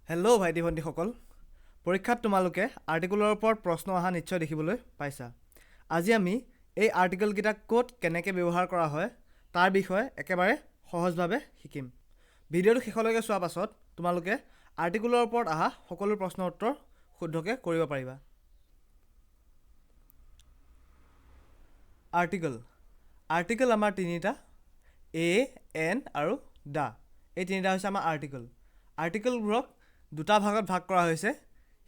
Hello' ভাইটি ভণ্টিসকল, পৰীক্ষাত তোমালোকে আৰ্টিকলৰ ওপৰত প্ৰশ্ন অহা নিশ্চয় দেখিবলৈ পাইছা। আজি আমি এই আৰ্টিকলকেইটা ক'ত কেনেকৈ ব্যৱহাৰ কৰা হয় তাৰ বিষয়ে একেবাৰে সহজভাৱে শিকিম। ভিডিঅ'টো শেষলৈকে চোৱাৰ পাছত তোমালোকে আৰ্টিকলৰ ওপৰত অহা সকলো প্ৰশ্নৰ উত্তৰ শুদ্ধকৈ কৰিব পাৰিবা। আৰ্টিকল আমাৰ তিনিটা, এ, এন আৰু দা। এই তিনিটা হৈছে আমাৰ আৰ্টিকল। আৰ্টিকলবোৰক দুটা ভাগত ভাগ কৰা হৈছে।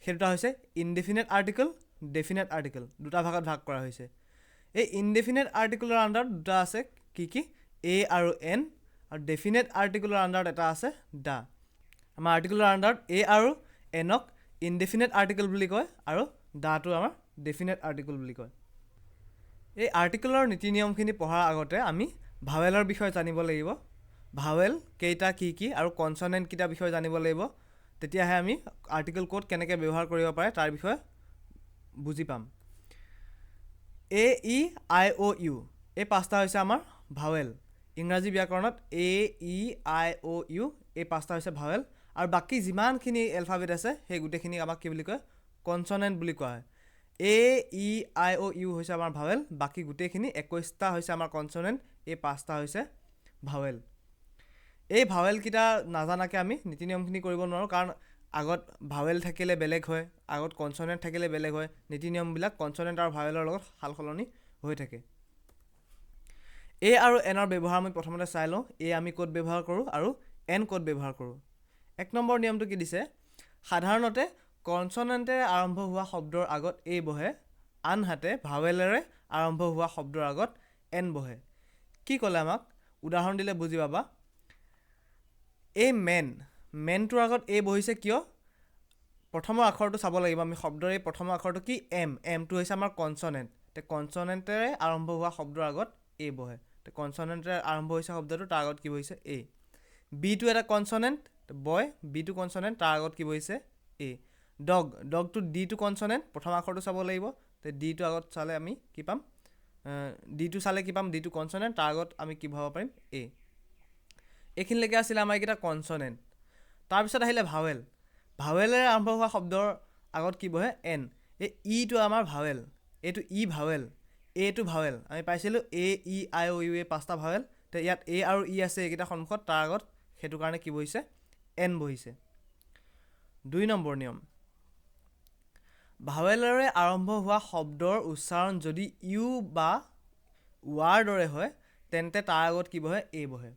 সেই দুটা হৈছে ইনডেফিনেট আৰ্টিকল, ডেফিনেট আৰ্টিকল। দুটা ভাগত ভাগ কৰা হৈছে। এই ইনডেফিনেট আৰ্টিকলৰ আণ্ডাৰত দুটা আছে, কি কি? এ আৰু এন। আৰু ডেফিনেট আৰ্টিকলৰ আণ্ডাৰত এটা আছে, দা। আমাৰ আৰ্টিকলৰ আণ্ডাৰত এ আৰু এনক ইনডেফিনেট আৰ্টিকল বুলি কয় আৰু দাটো আমাৰ ডেফিনেট আৰ্টিকল বুলি কয়। এই আৰ্টিকলৰ নীতি নিয়মখিনি পঢ়াৰ আগতে আমি ভাৱেলৰ বিষয়ে জানিব লাগিব। ভাৱেল কেইটা কি কি আৰু কনচনেণ্ট কেইটাৰ বিষয়ে জানিব লাগিব, তেতিয়াহে আমি আৰ্টিকল ক'ত কেনেকৈ ব্যৱহাৰ কৰিব পাৰে তাৰ বিষয়ে বুজি পাম। এ, ই, আই, অ', ইউ এই পাঁচটা হৈছে আমাৰ ভাৱেল। ইংৰাজী ব্যাকৰণত এ, ই, আই, অ', ইউ এই পাঁচটা হৈছে ভাৱেল। আৰু বাকী যিমানখিনি এলফাবেট আছে সেই গোটেইখিনিক আমাক কি বুলি কয়? কনচনেণ্ট বুলি কোৱা হয়। এ, ই, আই, অ', ইউ হৈছে আমাৰ ভাৱেল, বাকী গোটেইখিনি 21টা হৈছে আমাৰ কনচনেণ্ট, এই পাঁচটা হৈছে ভাৱেল। এই ভাৱেলকেইটা নাজানাকৈ আমি নীতি নিয়মখিনি কৰিব নোৱাৰোঁ, কাৰণ আগত ভাৱেল থাকিলে বেলেগ হয়, আগত কনচনেণ্ট থাকিলে বেলেগ হয়। নীতি নিয়মবিলাক কনচনেণ্ট আৰু ভাৱেলৰ লগত সাল সলনি হৈ থাকে। এ আৰু এনৰ ব্যৱহাৰ আমি প্ৰথমতে চাই লওঁ। এ আমি ক'ত ব্যৱহাৰ কৰোঁ আৰু এন ক'ত ব্যৱহাৰ কৰোঁ। এক নম্বৰ নিয়মটো কি দিছে? সাধাৰণতে কনচনেণ্টেৰে আৰম্ভ হোৱা শব্দৰ আগত এ বহে, আনহাতে ভাৱেলেৰে আৰম্ভ হোৱা শব্দৰ আগত এন বহে। কি ক'লে আমাক? উদাহৰণ দিলে বুজি পাবা। এই মেন, মেনটোৰ আগত এ বহিছে কিয়? প্ৰথমৰ আখৰটো চাব লাগিব আমি। শব্দৰ এই প্ৰথমৰ আখৰটো কি? এম। এমটো হৈছে আমাৰ কনচনেণ্ট। তে কনচনেণ্টেৰে আৰম্ভ হোৱা শব্দৰ আগত এ বহে। তে কনচনেণ্টেৰে আৰম্ভ হৈছে শব্দটো, তাৰ আগত কি বহিছে? এ। বিটো এটা কনচনেণ্ট, বয়, বিটো কনচনেণ্ট, তাৰ আগত কি বহিছে? এ। ডগ, ডগটো ডিটো কনচনেণ্ট, প্ৰথম আখৰটো চাব লাগিব। তে ডিটো আগত চালে আমি কি পাম? ডিটো চালে কি পাম? ডিটো কনচনেণ্ট, তাৰ আগত আমি কি বহাব পাৰিম? এ। এইখিনিলৈকে আছিলে আমাৰ এইকেইটা কনচনেণ্ট। তাৰপিছত আহিলে ভাৱেল। ভাৱেলেৰে আৰম্ভ হোৱা শব্দৰ আগত কি বহে? এন। এই ইটো আমাৰ ভাৱেল, এইটো ই ভাৱেল, এইটো ভাৱেল। আমি পাইছিলোঁ এ, ই, আই, অ', ইউ এই পাঁচটা ভাৱেল। তে ইয়াত এ আৰু ই আছে এইকেইটা সন্মুখত, তাৰ আগত সেইটো কাৰণে কি বহিছে? এন বহিছে। দুই নম্বৰ নিয়ম, ভাৱেলেৰে আৰম্ভ হোৱা শব্দৰ উচ্চাৰণ যদি ইউ বা ৱাৰ দৰে হয় তেন্তে তাৰ আগত কি বহে? এ বহে।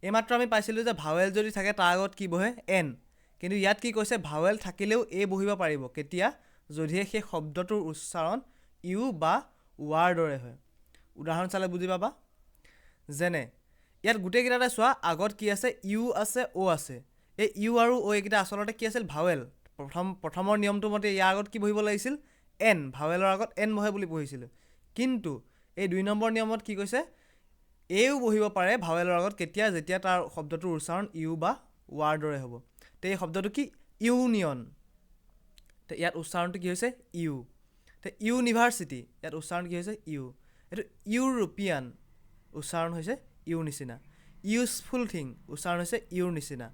এইমাত্ৰ আমি পাইছিলোঁ যে ভাৱেল যদি থাকে তাৰ আগত কি বহে? এন। কিন্তু ইয়াত কি কৈছে? ভাৱেল থাকিলেও এ বহিব পাৰিব। কেতিয়া? যদিহে সেই শব্দটোৰ উচ্চাৰণ ইউ বা ৱাৰ দৰে হয়। উদাহৰণ চালে বুজি পাবা। যেনে ইয়াত গোটেইকেইটাতে চোৱা, আগত কি আছে? ইউ আছে, অ' আছে। এই ইউ আৰু অ' এইকেইটা আচলতে কি আছিল? ভাৱেল। প্ৰথমৰ নিয়মটো মতে ইয়াৰ আগত কি বহিব লাগিছিল? এন। ভাৱেলৰ আগত এন বহে বুলি পঢ়িছিলোঁ। কিন্তু এই দুই নম্বৰ নিয়মত কি কৈছে? এও বহিব পাৰে ভাৱেলৰ আগত, কেতিয়া? যেতিয়া তাৰ শব্দটোৰ উচ্চাৰণ ইউ বা ৱাৰ দৰে হ'ব। তে এই শব্দটো কি? ইউনিয়ন। তে ইয়াত উচ্চাৰণটো কি হৈছে? ইউ। তে ইউনিভাৰ্চিটি, ইয়াত উচ্চাৰণ কি হৈছে? ইউ। এইটো ইউৰোপিয়ান, উচ্চাৰণ হৈছে ইউৰ নিচিনা। ইউজফুল থিং, উচ্চাৰণ হৈছে ইউৰ নিচিনা।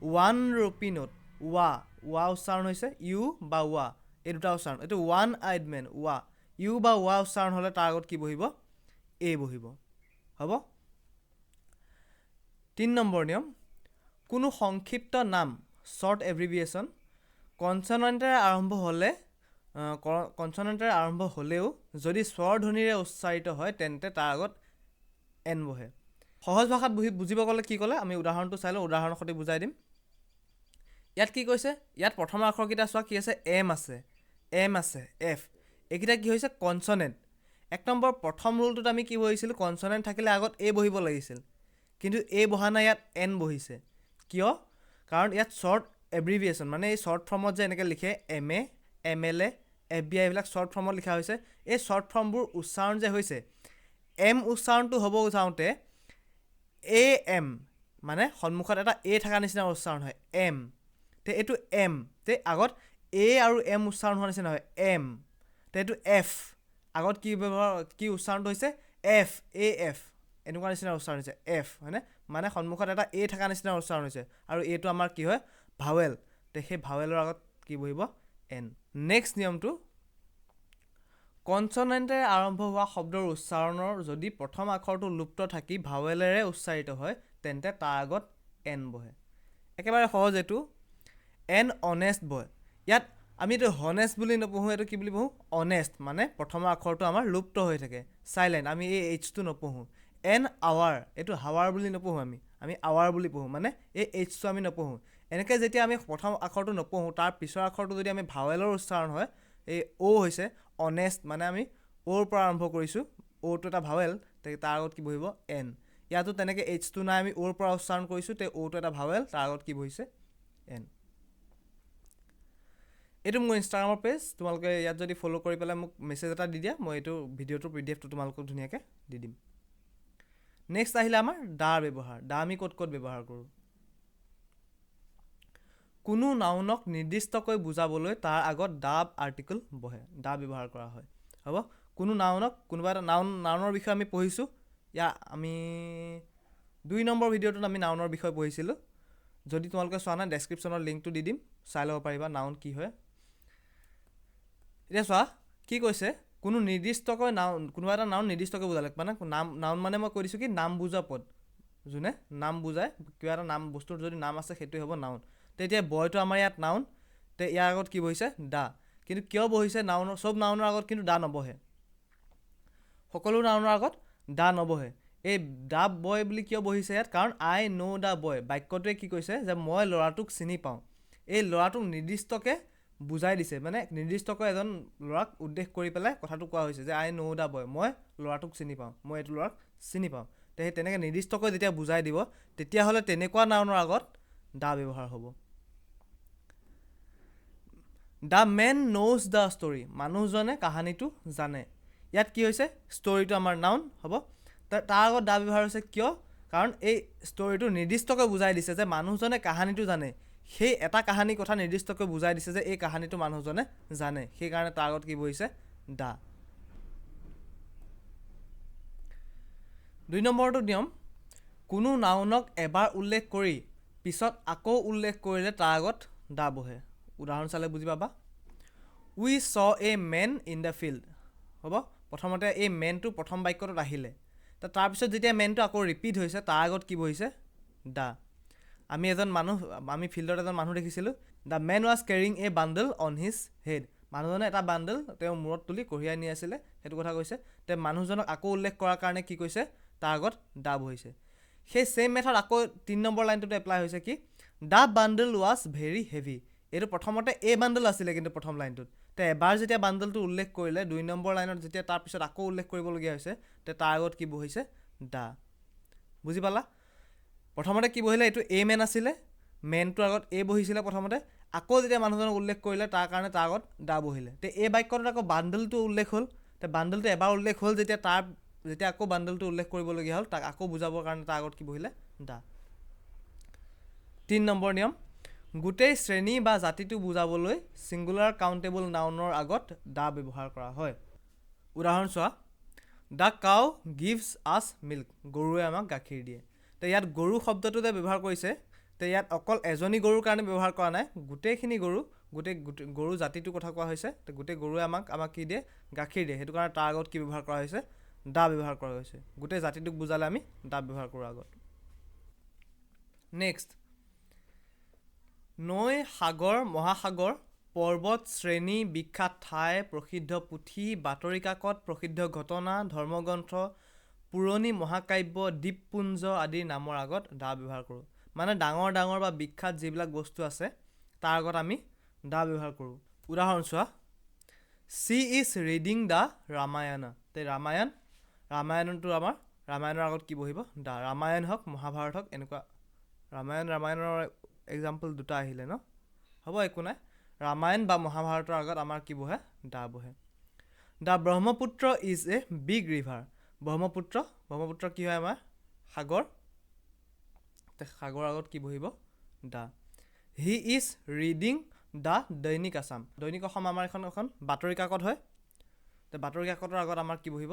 ওৱান ৰুপি নোট, ৱা, ৱা উচ্চাৰণ হৈছে ইউ বা ৱা, এই দুটা উচ্চাৰণ। এইটো ওৱান আইড মেন, ৱা, ইউ বা ৱা উচ্চাৰণ হ'লে তাৰ আগত কি বহিব? এ বহিব। হ'ব। তিনি নম্বৰ নিয়ম, কোনো সংক্ষিপ্ত নাম, শ্বৰ্ট এব্ৰিভিয়েশ্যন, কনচনেণ্টেৰে আৰম্ভ হ'লে, কনচনেণ্টেৰে আৰম্ভ হ'লেও যদি স্বৰধ্বনিৰে উচ্চাৰিত হয় তেন্তে তাৰ আগত এন বহে। সহজ ভাষাত বুজিব গ'লে কি ক'লে? আমি উদাহৰণটো চাই লওঁ, উদাহৰণৰ সৈতে বুজাই দিম। ইয়াত কি কৈছে? ইয়াত প্ৰথমৰ আখৰকেইটা চোৱা কি আছে? এম আছে, এম আছে, এফ। এইকেইটা কি হৈছে? কনচনেণ্ট। এক নম্বৰ প্ৰথম ৰুলটোত আমি কি বহিছিলোঁ? কনচনেণ্ট থাকিলে আগত এ বহিব লাগিছিল, কিন্তু এ বহা নাই, ইয়াত এন বহিছে। কিয়? কাৰণ ইয়াত শ্বৰ্ট এব্ৰিভিয়েশ্যন, মানে এই শ্বৰ্ট ফৰ্মত যে এনেকৈ লিখে M A, M L A, F B I, এইবিলাক শ্বৰ্ট ফৰ্মত লিখা হৈছে। এই শ্বৰ্ট ফৰ্মবোৰ উচ্চাৰণ যে হৈছে, এম উচ্চাৰণটো হ'ব যাওঁতে এ এম, মানে সন্মুখত এটা এ থকা নিচিনা উচ্চাৰণ হয়, এম। তে এইটো এম, তে আগত এ আৰু এম উচ্চাৰণ হোৱা নিচিনা হয়, এম। তে এইটো এফ, আগত কি ব্যৱহাৰ, কি উচ্চাৰণটো হৈছে? এফ, এ এফ, এনেকুৱা নিচিনা উচ্চাৰণ হৈছে, এফ, হয়নে? মানে সন্মুখত এটা এ থকা নিচিনা উচ্চাৰণ হৈছে। আৰু এইটো আমাৰ কি হয়? ভাৱেল। তে সেই ভাৱেলৰ আগত কি বহিব? এন। নেক্সট নিয়মটো, কনচনেণ্টেৰে আৰম্ভ হোৱা শব্দৰ উচ্চাৰণৰ যদি প্ৰথম আখৰটো লুপ্ত থাকি ভাৱেলেৰে উচ্চাৰিত হয়, তেন্তে তাৰ আগত এন বহে। একেবাৰে সহজ এইটো। এন অনেষ্ট বয়, ইয়াত আমি এইটো হনেষ্ট বুলি নপঢ়োঁ, এইটো কি বুলি পঢ়োঁ? অনেষ্ট, মানে প্ৰথমৰ আখৰটো আমাৰ লুপ্ত হৈ থাকে, চাইলেণ্ট, আমি এই এইচটো নপঢ়োঁ। এন আৱাৰ, এইটো হাৱাৰ বুলি নপঢ়োঁ, আমি আৱাৰ বুলি পঢ়োঁ, মানে এই এইচটো আমি নপঢ়োঁ। এনেকৈ যেতিয়া আমি প্ৰথম আখৰটো নপঢ়োঁ, তাৰ পিছৰ আখৰটো যদি আমি ভাৱেলৰ উচ্চাৰণ হয়, এই অ' হৈছে অনেষ্ট, মানে আমি অ'ৰ পৰা আৰম্ভ কৰিছোঁ, অ'টো এটা ভাৱেল, তাৰ আগত কি বহিব? এন। ইয়াতো তেনেকৈ এইচটো নাই, আমি অ'ৰ পৰা উচ্চাৰণ কৰিছোঁ, তে অ'টো এটা ভাৱেল, তাৰ আগত কি বহিছে? এন। এইটো মোৰ ইনষ্টাগ্ৰামৰ পেজ, তোমালোকে ইয়াত যদি ফ'ল' কৰি পেলাই মোক মেছেজ এটা দি দিয়া, মই এইটো ভিডিঅ'টোৰ পিডিএফটো তোমালোকক ধুনীয়াকৈ দি দিম। নেক্সট আহিলে আমাৰ দাৰ ব্যৱহাৰ। দা আমি ক'ত ক'ত ব্যৱহাৰ কৰোঁ? কোনো নাউনক নিৰ্দিষ্টকৈ বুজাবলৈ তাৰ আগত দা আৰ্টিকল বহে, দা ব্যৱহাৰ কৰা হয়। হ'ব, কোনো নাউনক, কোনোবা এটা নাউন, নাউনৰ বিষয়ে আমি পঢ়িছোঁ, ইয়াৰ আমি 2 নম্বৰ ভিডিঅ'টোত আমি নাউনৰ বিষয়ে পঢ়িছিলোঁ। যদি তোমালোকে চোৱা নাই, ডেছক্ৰিপশ্যনৰ লিংকটো দি দিম, চাই ল'ব পাৰিবা নাউন কি হয়। এতিয়া চোৱা কি কৈছে, কোনো নিৰ্দিষ্টকৈ নাউন, কোনোবা এটা নাউন নিৰ্দিষ্টকৈ বুজালে, মানে নাম, নাউন মানে মই কৈ দিছোঁ কি, নাম বুজোৱা পদ, যোনে নাম বুজায়, কিবা এটা নাম, বস্তুৰ যদি নাম আছে সেইটোৱে হ'ব নাউন। তেতিয়া বয়টো আমাৰ ইয়াত নাউন, তে ইয়াৰ আগত কি বহিছে? দা। কিন্তু কিয় বহিছে? নাউনৰ, চব নাউনৰ আগত কিন্তু দা নবহে, সকলো নাউনৰ আগত দা নবহে। এই দা বয় বুলি কিয় বহিছে ইয়াত? কাৰণ আই ন' the boy, বাক্যটোৱে কি কৈছে যে মই ল'ৰাটোক চিনি পাওঁ। এই ল'ৰাটোক নিৰ্দিষ্টকৈ বুজাই দিছে, মানে নিৰ্দিষ্টকৈ এজন ল'ৰাক উদ্দেশ্য কৰি পেলাই কথাটো কোৱা হৈছে যে আই ন' the boy, মই ল'ৰাটোক চিনি পাওঁ, মই এইটো ল'ৰাক চিনি পাওঁ। তে সেই তেনেকৈ নিৰ্দিষ্টকৈ যেতিয়া বুজাই দিব, তেতিয়াহ'লে তেনেকুৱা নাউনৰ আগত দা ব্যৱহাৰ হ'ব। The man knows the story, মানুহজনে কাহানীটো জানে। ইয়াত কি হৈছে? ষ্টৰিটো আমাৰ নাউন হ'ব, তাৰ আগত দা ব্যৱহাৰ হৈছে কিয়? কাৰণ এই ষ্টৰিটো নিৰ্দিষ্টকৈ বুজাই দিছে যে মানুহজনে কাহানীটো জানে, সেই এটা কাহানীৰ কথা নিৰ্দিষ্টকৈ বুজাই দিছে যে এই কাহানীটো মানুহজনে জানে, সেইকাৰণে তাৰ আগত কি বহিছে? দা। 2 নম্বৰটো নিয়ম, কোনো নাউনক এবাৰ উল্লেখ কৰি পিছত আকৌ উল্লেখ কৰিলে তাৰ আগত দা বহে। উদাহৰণ চালে বুজি পাবা। We saw a man in the field, হ'ব, প্ৰথমতে এই মেনটো প্ৰথম বাক্যটোত আহিলে, তাৰপিছত যেতিয়া মেনটো আকৌ ৰিপিট হৈছে, তাৰ আগত কি বহিছে? দা। আমি এজন মানুহ, আমি ফিল্ডত এজন মানুহ দেখিছিলোঁ। The man was carrying a bundle on his head, মানুহজনে এটা বাণ্ডল তেওঁৰ মূৰত তুলি কঢ়িয়াই নি আছিলে, সেইটো কথা কৈছে। তে মানুহজনক আকৌ উল্লেখ কৰাৰ কাৰণে কি কৈছে? তাৰ আগত দা বহিছে। সেই ছেইম মেথড আকৌ 3 নম্বৰ লাইনটোত এপ্লাই হৈছে কি, the bundle was very heavy. এইটো প্ৰথমতে এই বাণ্ডল আছিলে কিন্তু প্ৰথম লাইনটোত, তে এবাৰ যেতিয়া বাণ্ডলটো উল্লেখ কৰিলে, 2 নম্বৰ লাইনত যেতিয়া তাৰপিছত আকৌ উল্লেখ কৰিবলগীয়া হৈছে, তে তাৰ আগত কি বহিছে? দা। বুজি পালা? প্ৰথমতে কি বহিলে? এইটো এ মেন আছিলে, মেনটোৰ আগত এ বহিছিলে প্ৰথমতে, আকৌ যেতিয়া মানুহজনক উল্লেখ কৰিলে তাৰ কাৰণে তাৰ আগত দা বহিলে। তে এই বাক্যটোত আকৌ বাণ্ডলটো উল্লেখ হ'ল, তে বাণ্ডলটো এবাৰ উল্লেখ হ'ল যেতিয়া, তাৰ যেতিয়া আকৌ বাণ্ডলটো উল্লেখ কৰিবলগীয়া হ'ল, তাক আকৌ বুজাবৰ কাৰণে তাৰ আগত কি বহিলে? দা। 3 নম্বৰ নিয়ম, গোটেই শ্ৰেণী বা জাতিটো বুজাবলৈ ছিংগুলাৰ কাউণ্টেবল নাউনৰ আগত দা ব্যৱহাৰ কৰা হয়। উদাহৰণ চোৱা, the cow gives us milk, গৰুৱে আমাক গাখীৰ দিয়ে। তে ইয়াত গৰু শব্দটো যে ব্যৱহাৰ কৰিছে, তে ইয়াত অকল এজনী গৰুৰ কাৰণে ব্যৱহাৰ কৰা নাই, গোটেইখিনি গৰু, গোটেই গৰু জাতিটোৰ কথা কোৱা হৈছে। তে গোটেই গৰুৱে আমাক কি দিয়ে? গাখীৰ দিয়ে। সেইটো কাৰণে তাৰ আগত কি ব্যৱহাৰ কৰা হৈছে? দা ব্যৱহাৰ কৰা হৈছে। গোটেই জাতিটোক বুজালে আমি দা ব্যৱহাৰ কৰোঁ আগত। নেক্সট, নৈ, সাগৰ, মহাসাগৰ, পৰ্বত, শ্ৰেণী, বিখ্যাত ঠাই, প্ৰসিদ্ধ পুথি, বাতৰি কাকত, প্ৰসিদ্ধ ঘটনা, ধৰ্মগ্ৰন্থ, পুৰণি মহাকাব্য, দ্বীপপুঞ্জ আদিৰ নামৰ আগত দা ব্যৱহাৰ কৰোঁ। মানে ডাঙৰ ডাঙৰ বা বিখ্যাত যিবিলাক বস্তু আছে তাৰ আগত আমি দা ব্যৱহাৰ কৰোঁ। উদাহৰণ চোৱা, she is reading the Ramayana. তে ৰামায়ণ, ৰামায়ণটো আমাৰ ৰামায়ণৰ আগত কি বহিব? দা। ৰামায়ণ হওক, মহাভাৰত হওক, এনেকুৱা ৰামায়ণ, ৰামায়ণৰ এক্সাম্পল দুটা আহিলে ন, হ'ব একো নাই। ৰামায়ণ বা মহাভাৰতৰ আগত আমাৰ কি বহে? দা বহে। The Brahmaputra is a big river. Brahmaputra, Brahmaputra কি হয় আমাৰ? সাগৰ। সাগৰৰ আগত কি বহিব? The. He is reading the Dainik Assam. Dainik Assam আমাৰ এখন বাতৰি কাকত হয়, তে বাতৰি কাকতৰ আগত আমাৰ কি বহিব?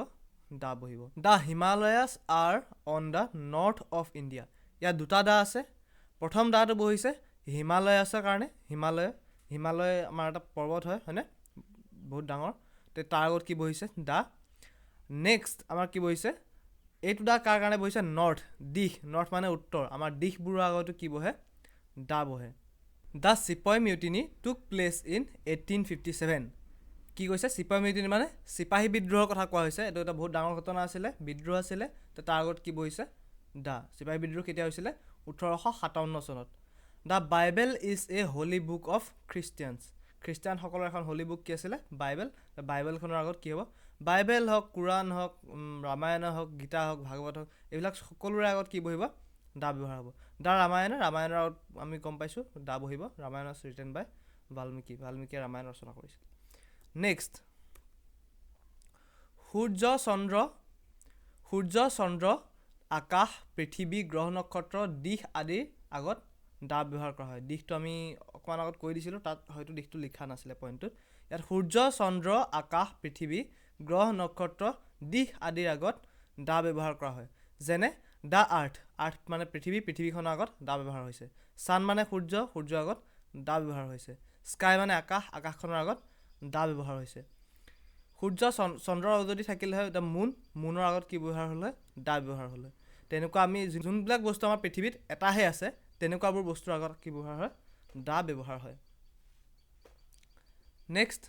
দা বহিব। The Himalayas are on the north of India. ইয়াত দুটা দা আছে। প্ৰথম দাটো বহিছে হিমালয়াছৰ কাৰণে, হিমালয়, হিমালয় আমাৰ এটা পৰ্বত হয়, হয়নে, বহুত ডাঙৰ, তে তাৰ আগত কি বহিছে? দা। নেক্সট আমাৰ কি বহিছে? এইটো দা কাৰ কাৰণে বহিছে? নৰ্থ, দিশ, নৰ্থ মানে উত্তৰ, আমাৰ দিশবোৰৰ আগতো কি বহে? দা বহে। The Sepoy Mutiny took place in 1857। কি কৈছে? চিপাহী মিউটিনি মানে চিপাহী বিদ্ৰোহৰ কথা কোৱা হৈছে। এইটো এটা বহুত ডাঙৰ ঘটনা আছিলে, বিদ্ৰোহ আছিলে, তো তাৰ আগত কি বহিছে? দা। চিপাহী বিদ্ৰোহ কেতিয়া হৈছিলে? 1857 চনত। The Bible is a holy book of Christians. খ্ৰীষ্টিয়ানসকলৰ এখন হোলী বুক কি আছিলে? বাইবেল। বাইবেলখনৰ আগত কি হ'ব? বাইবেল হওক, কোৰাণ হওক, ৰামায়ণ হওক, গীতা হওক, ভাগৱত হওক, এইবিলাক সকলোৰে আগত কি বহিব? দা ব্যৱহাৰ হ'ব। দা ৰামায়ণ, ৰামায়ণৰ আগত আমি গম পাইছোঁ দা বহিব। Ramayana was written by Valmiki, বাল্মীকিয়ে Ramayana ৰচনা কৰিছিল। নেক্সট, সূৰ্য চন্দ্ৰ, সূৰ্য চন্দ্ৰ, আকাশ, পৃথিৱী, গ্ৰহ নক্ষত্ৰ, দিশ আদিৰ আগত দা ব্যৱহাৰ কৰা হয়। দিশটো আমি অকণমান আগত কৈ দিছিলোঁ, তাত হয়তো দিশটো লিখা নাছিলে পইণ্টটোত। ইয়াত সূৰ্য চন্দ্ৰ, আকাশ, পৃথিৱী, গ্ৰহ নক্ষত্ৰ, দিশ আদিৰ আগত দা ব্যৱহাৰ কৰা হয়। যেনে the earth, earth মানে পৃথিৱী, পৃথিৱীখনৰ আগত দা ব্যৱহাৰ হৈছে। ছান মানে সূৰ্য, সূৰ্যৰ আগত দা ব্যৱহাৰ হৈছে। স্কাই মানে আকাশ, আকাশখনৰ আগত দা ব্যৱহাৰ হৈছে। সূৰ্য চন্দ্ৰৰ আগত যদি থাকিলে হয় the moon, মুনৰ আগত কি ব্যৱহাৰ হ'ল হয়? দা ব্যৱহাৰ হ'ল হয়। তেনেকুৱা আমি যোনবিলাক বস্তু আমাৰ পৃথিৱীত এটাহে আছে, তেনেকুৱাবোৰ বস্তুৰ আগত কি ব্যৱহাৰ হয়? দা ব্যৱহাৰ হয়। নেক্সট,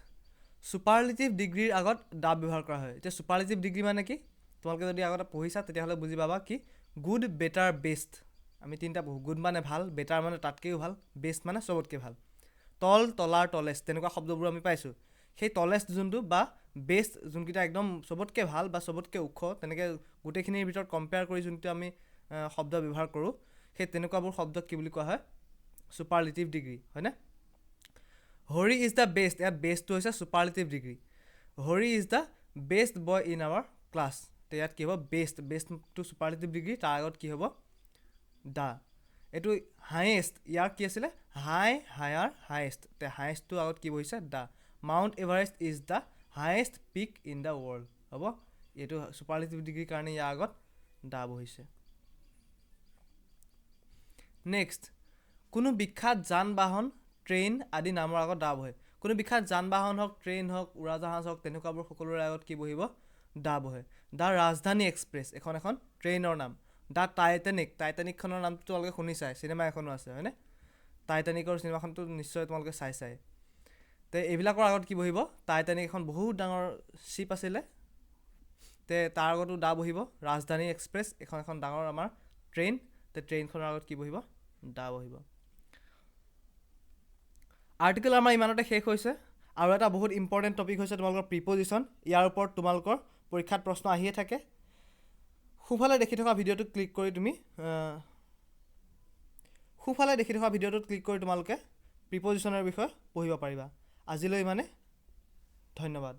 ছুপাৰলেটিভ ডিগ্ৰীৰ আগত দা ব্যৱহাৰ কৰা হয়। এতিয়া ছুপাৰলেটিভ ডিগ্ৰী মানে কি? তোমালোকে যদি আগতে পঢ়িছা তেতিয়াহ'লে বুজি পাবা কি গুড, বেটাৰ, বেষ্ট। আমি তিনিটা পঢ়োঁ। গুড মানে ভাল, বেটাৰ মানে তাতকৈও ভাল, বেষ্ট মানে চবতকৈ ভাল। তল, তলাৰ, তলেষ্ট, তেনেকুৱা শব্দবোৰ আমি পাইছোঁ। সেই তলেষ্ট যোনটো বা বেষ্ট যোনকেইটা একদম চবতকৈ ভাল বা চবতকৈ ওখ, তেনেকৈ গোটেইখিনিৰ ভিতৰত কম্পেয়াৰ কৰি যোনটো আমি শব্দ ব্যৱহাৰ কৰোঁ, সেই তেনেকুৱাবোৰ শব্দক কি বুলি কোৱা হয়? ছুপাৰলেটিভ ডিগ্ৰী, হয়নে? হৰি is the best, ইয়াত বেষ্টটো হৈছে superlative degree. Hari is the best boy in our class. তে ইয়াত কি হ'ব? বেষ্ট, বেষ্টটো ছুপাৰলেটিভ ডিগ্ৰী, তাৰ আগত কি হ'ব? দা। এইটো হায়েষ্ট, ইয়াৰ কি আছিলে? হাই, হায়াৰ, হায়েষ্ট। তে হায়েষ্টটোৰ আগত কি বহিছে? The. Mount Everest is the highest peak in the world, হ'ব। এইটো ছুপাৰলেটিভ ডিগ্ৰীৰ কাৰণে ইয়াৰ আগত দা বহিছে। নেক্সট, কোনো বিখ্যাত যান বাহন, ট্ৰেইন আদি নামৰ আগত দা বহে। কোনো বিখ্যাত যান বাহন হওক, ট্ৰেইন হওক, উৰাজাহাজ হওক, তেনেকুৱাবোৰ সকলোৰে আগত কি বহিব? দা বহে। The Rajdhani express, এখন এখন ট্ৰেইনৰ নাম। The Titanic, টাইটানিকখনৰ নামটো তোমালোকে শুনিছাই, চিনেমা এখনো আছে, হয়নে? টাইটানিকৰ চিনেমাখনটো নিশ্চয় তোমালোকে চাই চাই। তে এইবিলাকৰ আগত কি বহিব? টাইটানিক এখন বহুত ডাঙৰ শ্বিপ আছিলে, তে তাৰ আগতো দা বহিব। ৰাজধানী এক্সপ্ৰেছ এখন এখন ডাঙৰ আমাৰ ট্ৰেইন, তে ট্ৰেইনখনৰ আগত কি বহিব? দা বহিব। আৰ্টিকেল আমাৰ ইমানতে শেষ হৈছে। আৰু এটা বহুত ইম্পৰ্টেণ্ট টপিক হৈছে তোমালোকৰ প্ৰিপ'জিশ্যন। ইয়াৰ ওপৰত তোমালোকৰ পৰীক্ষাত প্ৰশ্ন আহিয়ে থাকে। সোঁফালে দেখি থকা ভিডিঅ'টোত ক্লিক কৰি তুমি সোঁফালে দেখি থকা ভিডিঅ'টোত ক্লিক কৰি তোমালোকে প্ৰিপ'জিশ্যনৰ বিষয়ে পঢ়িব পাৰিবা। আজিলৈ ইমানে, ধন্যবাদ।